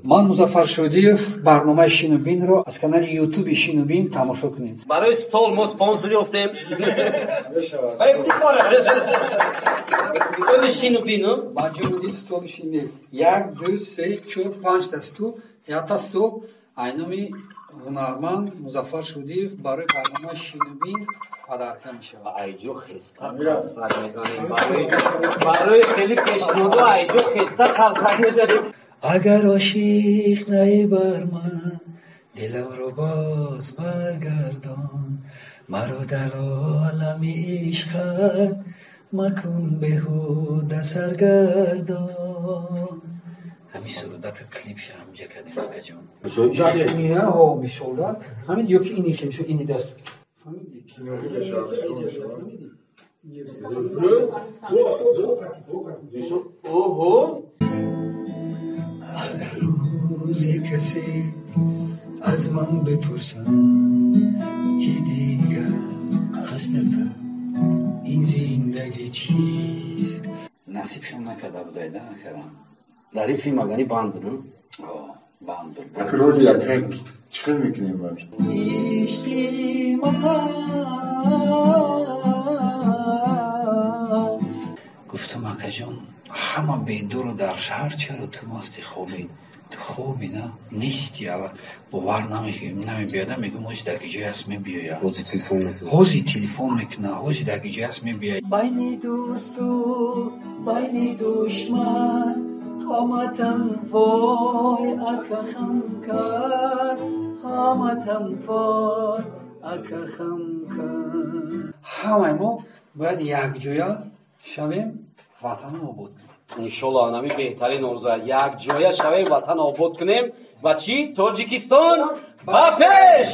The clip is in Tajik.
Ман Музаффар Шодиев, барномаи Шинубинро аз канали Ютуби Шинубин тамошо кунед. Барои стол мо спонсор ёфтем. Столи Шинубину. Баҷо столи Шинубин. Як, ду, се, чор, панҷта стул, якта стол. Айноми ҳунарманд Музаффар Шодиев барои барномаи Шинубин падарка мешавад. Айҷо хеста қарсак мезанем. Барои хеле пешниҳодо айҷо хеста қарсак мезанем. Агар ошиқ наӣ бар ман, дилам боз баргардон, маро дар олами ишқат макун беҳуда саргардон. Ҳамин сурудака клипша ҳамҷа кардем, акаҷон. Мисол да ҳамин ё ки ини мисол ини даст. Фаҳмидӣ? Оҳо. Агар рӯзе касе аз ман бипурсад, ки дигар қасдат аст ин зиндагӣ чист, насибшон накарда будайда акарам. Дар ин филм агани банд будам? Банд буд. Роли якак чӣ хел мекунем бар? Ишқи ман. Гуфтам, акаҷон, ҳама бедору дар шаҳр, чаро ту масти хобӣ? Ту хобӣ на? Нести, ала бовар намебиёда, мегӯм ҳози дар ки ҷой аст мебиёя. Ҳози телефон мекунад. Ҳози телефон мекунад, ҳози дар ки ҷой аст мебиёя. Байни дӯсту байни душман қоматам вой ака хам кард, қоматам вой ака хам кард. Ҳамаи мо бояд якҷоя шавем, ватанро обод кунем. Иншоллоҳ, анами беҳтарин орзу, якҷоя шавем, ватан обод кунем ва чӣ? Тоҷикистон ба пеш!